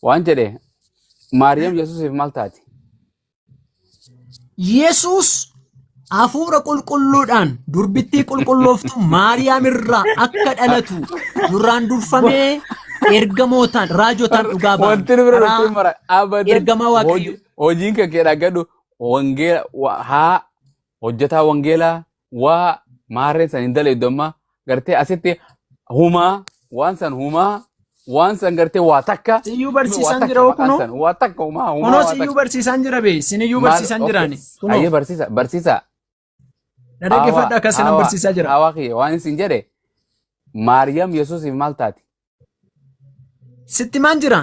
Waan jedhe Maariyaam Yesuusiif maal taati? Yesuus hafuura qulqulluudhaan durbittii qulqullooftuu Maariyaam irraa akka dhalatu duraan durfamee ergamootaan raajotaan dhugaa ba'ame. Wanti nu bira Karaa dhufte mara abadan ergamaa Waaqayyoo. Hojiin kan kee dhaggadhu wangeela haa hojjetaa wangeelaa waa maarreen san hin daleeddu amma gartee asitti humaa waan san humaa waan san gartee waa takka Siyyuu waa barsiisaan takka jira hoo maqaan kunoo. san waa takka humaa humaa Kunoo waa siyyuu takka barsiisaan jira bee. Siniyyuu maal barsiisaan okay jiraani. Kunoo ayyee barsiisa barsiisa na hawa dhaggeeffadha akka sinan hawa barsiisaa jira. hawa kiyya waan isin jedhe Maariyaam Yesuusiif maal taati? Sitti maan jira?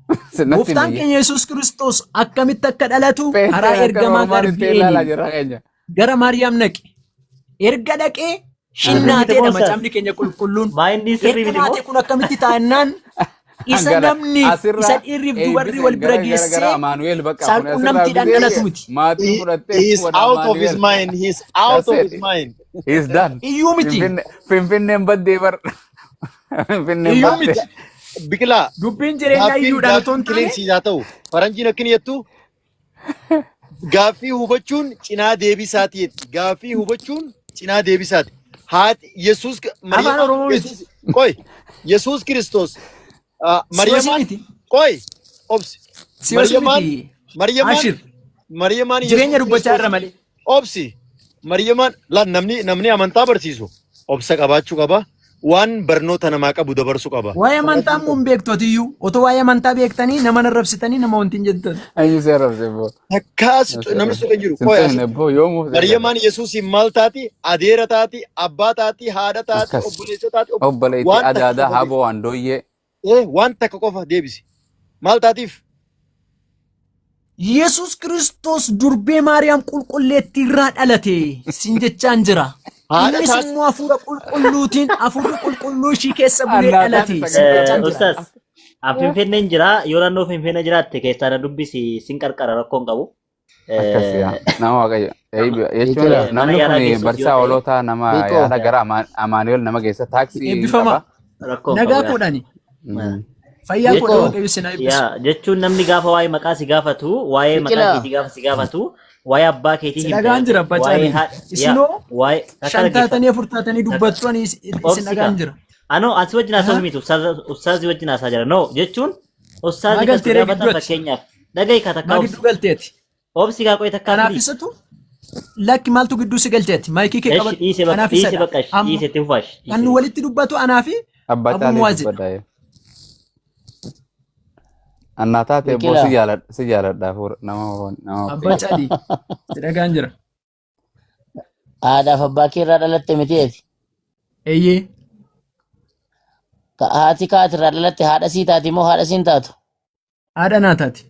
Natti Gooftaan himi. keenya Yesuus Kiristoos akkamitti akka dhalatu karaa Pheenxeen akka ergamaa ormaan itti ilaalaa Garbi'eeliin jirra keenya. gara Maariyaam naqe. Erga dhaqee Sirrii miti shinnaateedha moo ustaaz? macaafni keenya qulqulluun. Maa inni sirrii Erga miti moo? naate kun akkamitti taa'ennaan isa Gara namniif isa asirraa dhiirriif dubarri eebbise wal bira gara gara gara geessee Amaanu'eel bakka kun asirraa saalqunnamtiidhaan gisee dhalatu miti. maatii He, fudhattee he is wada out of his Amaanu'eel. mind. He is out That's of it. his mind. He is done. Iyyuu miti. Finfinne Finfinneen baddee bar. Finfinneen Iyyuu baddee. miti. Biqilaa, Dubbiin jireenyaa gaaffiin iyyuudhaan otoo gaaffiin hin taane qilleensi haa ta'u. Faranjiin akkin jettu gaaffii hubachuun cinaa deebisaati jetti. Gaaffii hubachuun cinaa deebisaati. Haati Yesuus afaan Mariyamaan Oromoo miti. Yesuus qoy Yesuus Kiristoos Siyoosii Mariyamaan miti. qoy obsi Siyoosii Mariyamaan miti. Mariyamaan Ashir. Mariyamaan Jireenya Yesuus dubbachaa Kiristoos irra malee. Obsi. Mariyamaan la namni namni amantaa barsiisu obsa qabaachuu qaba. Waan barnoota namaa qabu dabarsuu qaba. Waa'ee amantaa immoo hin beektu atiyyuu. Otoo waa'ee amantaa beektanii nama narrabsitanii nama wanti hin jettan. Eenyu si arrabse boo? Takkaa si namni suqa hin jiru. Qoy Sintuun asitti. boo yoomuu si arrabse? Mariyamaan Yesuusiin maal taati? Adeera taati, abbaa taati, haadha taati, Akkas. obboleessa taati. Obboleetti Waan takka adaadaa qofa deebisi. haboo waan dooyyee. Waan takka qofa deebisi. Maal taatiif? Yesuus Kiristoos durbee Maariyaam qulqulleettii irraa dhalate sin jechaan jira. Haadha Innis taati. immoo hafuura qulqulluutiin hafuurri qulqulluu ishii keessa bulee Annaa dhalate taate sin jechaan jira. Ustaz, an Finfinneen jira. Yoo naannoo Finfinnee jiraatte keessaa na dubbisi sin qarqara rakkoo hin qabu. Akkas yaa nama waaqayyo. Jechuun Biqila. Mana namni yaalaa kun geessuuf yoo barsiisaa ta'e oolootaa nama Biqoo. yaada gara Amaanu'el nama geessa taaksii hin Eebbifamaa. qaba. Rakkoo hin Nagaa qabu yaa. koodhaani. Fayyaa koodha Biqoo. Waaqayyo sin haa eebbisu. Yaa jechuun namni gaafa waa'ee maqaa si gaafatu, waa'ee maqaa Biqilaa. keetii gaafa si gaafatu, waa'ee abbaa keetii Si himta dhagaan yoo jira ta'e, abbaa waa'ee caalii. haadha yaa Isinoo waa'ee takka shan dhaggeeffadhu. taatanii afur taatanii Takka dubbattu ani isin obsi dhagaan kaa. jira. Anoo asi wajjin haasa'u Aha. miti ustaazii wajjin haasaa jira. No jechuun Maa ustaazii kan si galtee ree gaafatan gidduutti? fakkeenyaaf dhaga'i kaa takka Maa obsi. gidduu galteeti? Obsi kaa qo'i takkaa Kanaaf fidi. isatu lakki maaltu gidduu si galcheeti? Maayikii kee Eshi qabadhu. dhiise bakka Kanaaf dhiise isadha. bakka eshi Amma dhiise itti fufaash kan dhiise. nu walitti dubbatu anaa fi Abbaa Abuu caalee Muwaazidha. dubbadha. Annaa taate boo Biqilaa. si jaaladha si jaaladha hafuura nama nama Abbaa Caalii si dhagaan jira. Haadhaaf abbaa kee irraa dhalatte miti eti. Eeyyee. Haati kaati irraa dhalatte haadha sii taati moo haadha siin taatu? Haadha naa taati.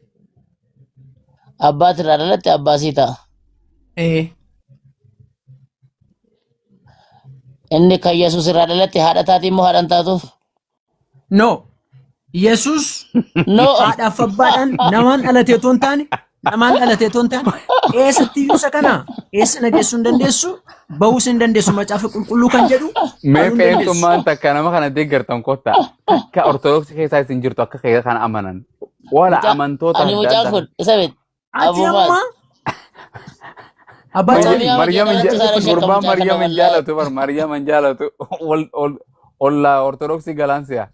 Abbaati irraa dhalatte abbaa sii ta'a. Ee. Inni kan Yesuus irraa dhalatte haadha taati moo haadha hin taatuuf? No. Yesuus No. haadhaaf abbaadhaan namaan dhalate otoo hin taane namaan dhalate otoo hin taane eessatti iyyuu isa kana eessa na geessuu hin dandeessu bahuus hin dandeessu macaafa qulqulluu kan jedhu Mee galuu hin dandeessu. pheenxummaan takka nama kana deeggartan kottaa. Takka Ortodoksii keessaa isin jirtu akka keessa kana amanan. Wala Mucaa amantoota ani adda mucaan addaa. kun isa beet Ati Abuu Maaz. amma abbaa caalii Oromiyaa Maryam makee dhalachuu isaarra shakka gurbaan mucaa kana Maryam hin wallaahi. jaalatu bar Maryam hin jaalatu. Ol ol olla Ortodoksii galaan si'a.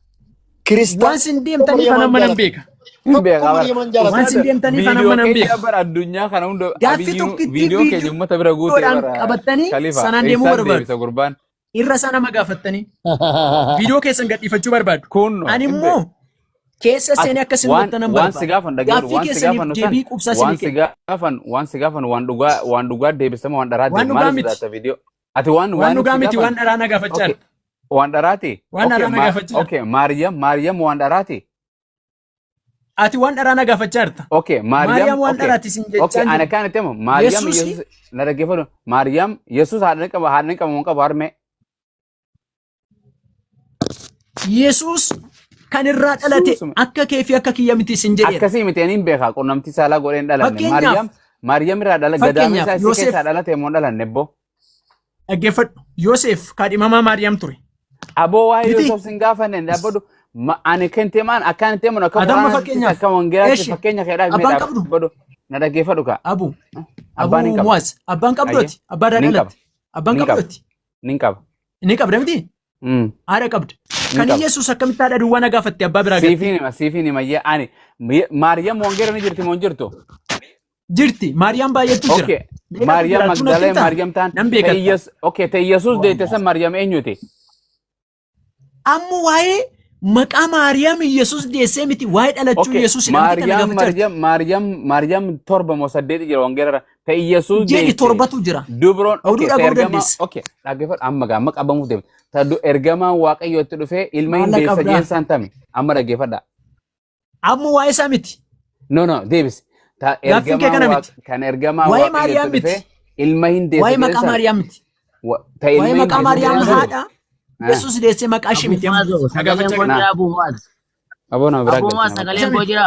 Kiristaan waan sin deemtaniif Mariyamaan an amma nan jaalata. beeka. Hin Tokko beekaa bara. Mariyamaan jaalata. Waan sin deemtaniif an Viidiyoo amma nan keenya beeka. bara addunyaa kana hunda Gaaffii abiyyiin tokkittii viidiyoo keenya uummata bira guutee viidiyoodhaan bara qabattanii Khalifa sanaan deemuu eessaan barbaadu. deebisa gurbaan. Irra isaa nama gaafattanii viidiyoo keessan gadhiifachuu barbaadu. Kunno Ani hin immoo beeku. keessa Ati seenee akka isin waan hubattan nan waan si barbaada. gaafan dhaggeeffadhu Gaaffii waan si keessaniif gaafannu san deebii quubsaa waan isinii si kenna. gaafan waan si gaafan waan dhugaa waan dhugaa deebisama waan dharaa Waan deebi dhugaa maaliif miti. sodaata viidiyoo ati waan Waan waan dhugaa si miti gaafan waan dharaa na gaafachaa okay jirta. waan dharaati Waan okay dharaa na ma gaafachaa jirta. okay Maariyam Maariyam waan dharaati Ati waan dharaa na gaafachaa jirta. okay Maariyam Maariyaam waan okay dharaati isin okay jechaa ana jiru. kan itti himu Maariyam Yesuusi Yesuus na dhaggeeffadhu Maariyam Yesuus haadha ni qaba haadha ni qaba moo hin qabu harmee Yesuus kan irraa dhalate Suusuma. akka kee fi akka kiyya miti isin jedheera. Akkasii miti ani hin beekaa qunnamtii saalaa godhee hin dhalanne. Fakkeenyaaf Maariyaam Maariyaam irraa dhala gadaamii fakkeenyaaf isaa isii Yoosef keessaa dhalate moo hin dhalanne bbo. dhaggeeffadhu. Yoosef kaadhimamaa Maariyaam ture. Aboo waa'ee Miti Yoosef sin gaafanne hin dhaabbadhu. Ani kan teemaan akkaan teeman akka Adamma Quraanaatti fakkeenyaaf. akka wangeelaatti Eshi, fakkeenya keedhaaf abbaan qabdu? godhu na dhaggeeffadhu kaa. Abu. Abbaan Abu hin qabu. Muwaaz. Abbaan qabdooti. Abbaadhaa Nin qaba. dhalatte. Abbaan Nin qaba. qabdooti. Nin qaba. Ni qabda miti? Haadha qabda. Kan qaba. Yesuus akkamitti haadha duwwaa na gaafatte abbaa biraa gatte? Siifiin hima yee ani Maariyam wangeela ni jirti moo hin jirtu? Jirti. Maariyaam baay'eetu jira. Okay. Meeqatu Maariyam jira? Tun Magdalee natti Maariyam taan. Nan beekatta. Okay, ta'e Yesuus deette san Maariyam eenyuti? Amma waa'ee maqaa Maariyaam Yesuus deessee miti waa'ee dhalachuu Okay, Yesuus namni kana Maariyam gaafachaa jirti. Maariyam Maariyam Maariyam 7 moo 8 jira wangeela irra. Ta'e Yesuus Jedhi deette. 7tu jira. Dubroon Oduu okay, ta'e dhaga'uu ergama dandeessa. okay, dhaggeeffadhu amma gaa amma qabamuuf deemte. Ta ergamaan Waaqayyo itti dhufee ilma hin Maal deessa qabdaa? jeensaan tami. Amma dhaggeeffadha. Amma waa'ee isaa miti. No no deebisi. Ta Gaaffiin kee ergamaan kana miti. Kan ergamaan Waa'ee Waaqayyo Maariyaam itti dhufee miti. ilma hin deessa Waa'ee maqaa jeensaan. Maariyaam miti. Ta ilma Waa'ee hin maqaa deessa Maariyaam jeensaan. haadha Yesuus deessee maqaa ishee miti amma. Abu Na gaafachaa sagaleen koo jirti. jira Abu Muaz. Aboo nama biraa Abu Muaz galchina. sagaleen koo jira.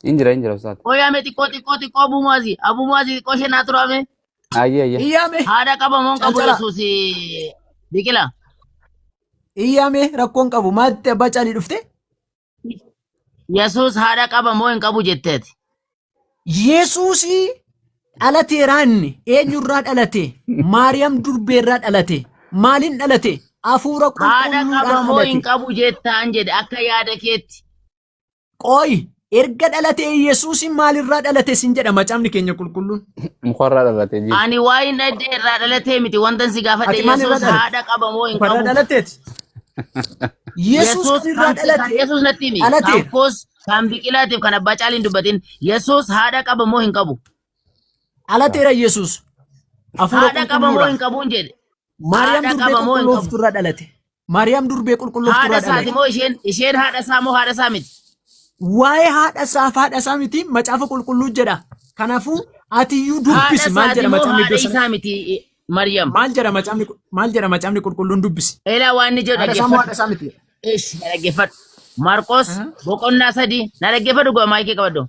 Hin jira ustaat. Qoyaame xiqqoo xiqqoo xiqqoo Abu Muazi. Abu Muazi xiqqoo ishee naa turaame. Ayyee ayyee. Iyyaame. Haadha qaba moo hin qabu Calcala. Yesuus biqila. Iyyaame rakkoon qabu maatti abbaa caalii dhufte? Yesuus haadha qaba moo hin qabu jetteeti. Yesuusii dhalateeraa inni eenyurraa dhalate? Maariyaam durbeerraa dhalate. Maaliin dhalate? Hafuura Haadha qaba qulqulluudhaan moo hin dhalate. qabu jettaan jedhe akka yaada keetti. Qooyi erga dhalate Yesuusin maalirraa dhalate sin jedha macaafni keenya qulqulluun. Mukarraa dhalatee jira. Ani waa hin dhadde irraa dhalatee miti wantan si gaafadhe Ati maalirraa Yesuus dhalatte? haadha qaba moo hin Mukarraa qabu. dhalateeti. Yesuus Yesuus kan irraa kan kan dhalate Yesuus natti himi. Kan dhalateera. koos kan biqilaatiif kan abbaa caaliin dubbatin Yesuus haadha qaba moo hin qabu. Dhalateera Yesuus. Hafuura Haadha qaba moo qulqulluudhaan. hin qabuun jedhe. Maariyaam Haadha durbee qaba moo hin qabu. qulqulloofturraa dhalate. Maariyaam durbee Haadha qulqulloofturraa isaati dhalate. moo isheen haadha isaa moo haadha isaa miti. Waa'ee haadha isaaf haadha isaa miti macaafa qulqulluu jedha. Kanaafuu ati iyyuu Haadha dubbisi maal isaati jedha moo macaafni haadha iddoo sana? isaa miti Maryam. Maal jedha macaafni qulqulluun dubbisi? Elaa waan inni jedhu Haadha isaa moo dhaggeeffadhu. haadha isaa miti? Ish na dhaggeeffadhu. Maarqos boqonnaa 3 na dhaggeeffadhu go'a maayikii qabadhu.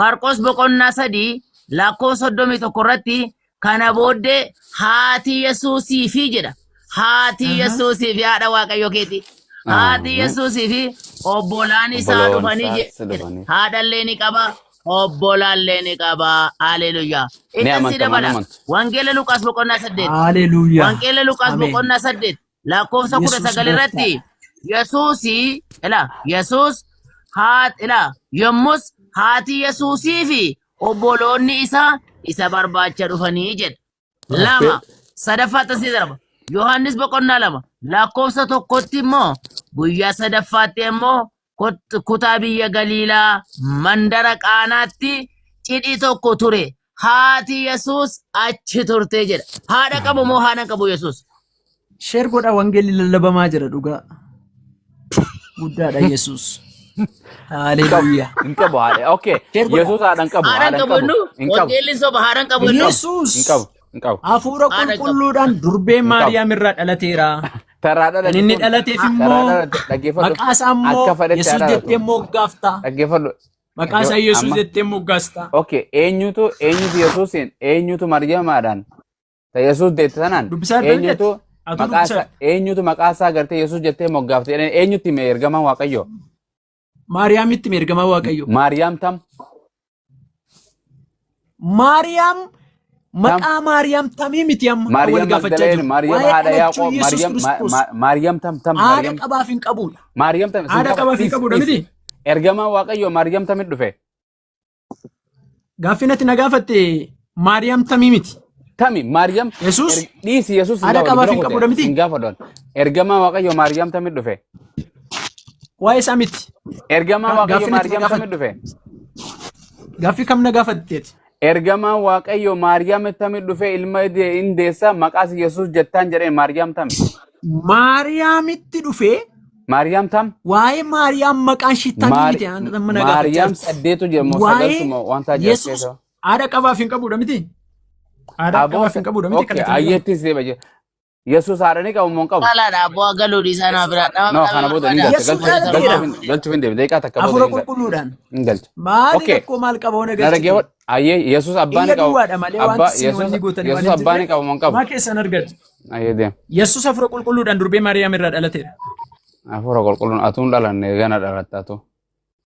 Maarqos boqonnaa 3 lakkoofsa 31 irratti kana booddee haati Yesuusii fi jedha. Haati Yesuusii fi haadha Waaqayyo keeti. Haati Yesuusii fi obbolaan isaa Obboloon dhufanii isaas jedha. dhufanii. Haadhallee ni qaba. Obbolaallee ni qaba. Haleluuyaa. Ni Ittan si amanta moo dabala. amantu? Wangeela Luqaas boqonnaa 8. Haleluuyaa. Wangeela Luqaas Ameen. boqonnaa 8 lakkoofsa Yesuus 19 irratti gooftaadha. Yesuusii ila Yesuus haat ila yommus haati Yesuusii fi obboloonni isaa isa barbaacha dhufanii jedha. 2 sadaffaatti si darba. Yohaannis boqonnaa 2 lakkoofsa 1tti immoo guyyaa sadaffaatti immoo kutaa biyya Galiilaa mandara Qaanaatti cidhi tokko ture. Haati Yesuus achi turte jedha. Haadha qabu moo haadha hin qabu Yesuus? Sheer godha wangeelli lallabamaa jira dhugaa. Guddaadha Yesuus. Haleluuyaa. Hin qabu haadha. Okay. Sheer godha. Yesuus haadha hin qabu. Haadha Haadha hin hin qabu qabu. innu? Hin qabu. Wangeelli soba haadha hin qabu innu? Yesuus Hin qabu. Hin qabu. hafuura Haadha hin qabu. qulqulluudhaan durbee Hin qabu. Maariyaam irraa dhalateera. Tarraa Kan dhalate inni sun dhalateef tarraa immoo dhalate dhaggeeffadhu. maqaa isaa immoo Akka fedhetti Yesuus haa jettee dhalatu. moggaafta. Dhaggeeffadhu. Maqaa isaa Yesuus Amma jettee moggaasta. okay eenyutu eenyutu Yesuusin eenyutu Maryamaadhaan ta Yesuus deette sanaan Dubbisaa irra eenyutu jette. Atuu maqaa dubbisaa. isaa eenyutu maqaa isaa gartee Yesuus jettee moggaafte jedheen eenyutti hime ergamaan Waaqayyo? Maariyaamitti hime ergamaa Waaqayyo. Maariyaam tam Maariyaam tam maqaa Maariyaam tamii miti amma kan wal Maariyaam gaafachaa Magdaleen jiru. Maariyaam Waa'ee haadha dhalachuu Yaaqoob Yesuus Maariyaam Kiristoos Maariyaam tam tam haadha Maariyaam qabaaf hin qabuudha. Maariyaam tam sin Haadha qaba qabaaf hin dhiis qabuudha dhiis miti. ergamaan Waaqayyo Maariyaam tamit dhufe Gaaffii natti na gaafatte Maariyaam tamii miti. tami Maariyaam Yesuus dhiisi Yesuus hin haadha gaafadhu qabaaf bira hin kute qabuudha miti. hin gaafadhu ergamaan Waaqayyo Maariyaam tamit dhufe Waa'ee isaa miti. ergamaan Waaqayyo Gaaffii natti na Maariyaam tamit gaafatte. dhufe Gaaffii kam na gaafatteeti? Ergamaan Waaqayyo Maariyaam tamit dhufe ilma hin deessa maqaas Yesuus jettaan jedheen Maariyaam tami Maariyaamitti dhufee Maariyaam tam waa'ee Maariyaam maqaan ishii tamii miti amma na gaafachaa Maariyaam jirtu. 8tu jira moo Waa'ee 9tu moo wanta jira Yesuus keessa haadha qabaaf hin qabuudha miti. Haadha Aboo qabaaf hin qabuudha miti okay kan ati na gaafatte. ayyettis deema jira Yesuus haadha ni qabu moo hin qabu? Caalaadha abboo galuu dhiisaa nama biraa nama No biraa kana booda ni barbaada. galcha Yesuus galchuuf dhalateera. galchuuf galchuuf hin deemne daqiiqaa takka booda Hafuura hin galcha qulqulluudhaan. hin galcha. Maali Okay rakkoo maal qaba ona na galchite? dhaggeeffadhu ayyee Yesuus abbaa ni Iyya qabu duwwaadha malee abbaa wanti isin Yesuus wanni gootanii waan Yesuus hin abbaa ni jirreef qabu moo hin qabu? maa keessan argatu. Ayyee deema. Yesuus hafuura qulqulluudhaan durbee Maariyaam irraa dhalateera. Hafuura qulqulluun atuun dhalanne gana dhalatta atu.